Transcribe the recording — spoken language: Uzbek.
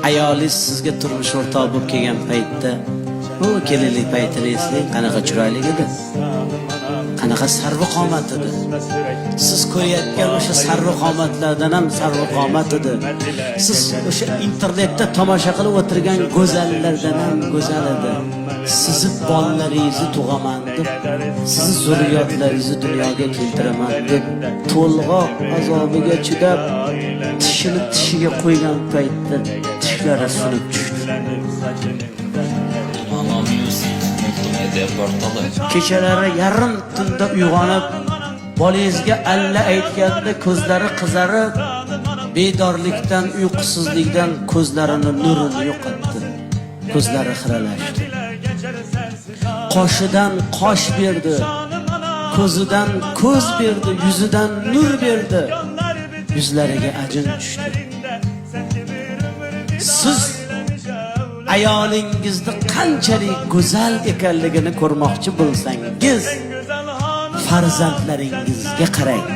Ayolingiz sizga turmush o'rtoq bo'lib kelgan paytda, u kelinlik paytini eslang, qanaqa chiroyli edi. Qanaqa sarvi qomat edi. Siz ko'rayotgan o'sha sarvi qomatlardan ham sarvi qomat edi. Siz o'sha internetda tomosha qilib o'tirgan go'zallardan ham go'zal edi. Sizni bolalaringizni tug'aman deb, sizni zurriyotlaringizni dunyoga keltiraman deb to'lg'oq azobiga chidab, tishini tishiga qo'ygan paytda tishlari sinib tushdi. Manomusic.media portali. Kechalari yarim tunda uyg'onib, bolangizga alla aytganda ko'zlari qizarib, bedorlikdan, uyqusizlikdan ko'zlarini nurini yo'qotdi. Ko'zlari xiralashdi. Qoshidan qosh berdi, ko'zidan ko'z berdi, yuzidan nur berdi. Yuzlariga ajin tushdi. Siz ayolingizni qanchalik go'zal ekanligini ko'rmoqchi bo'lsangiz, farzandlaringizga qarang.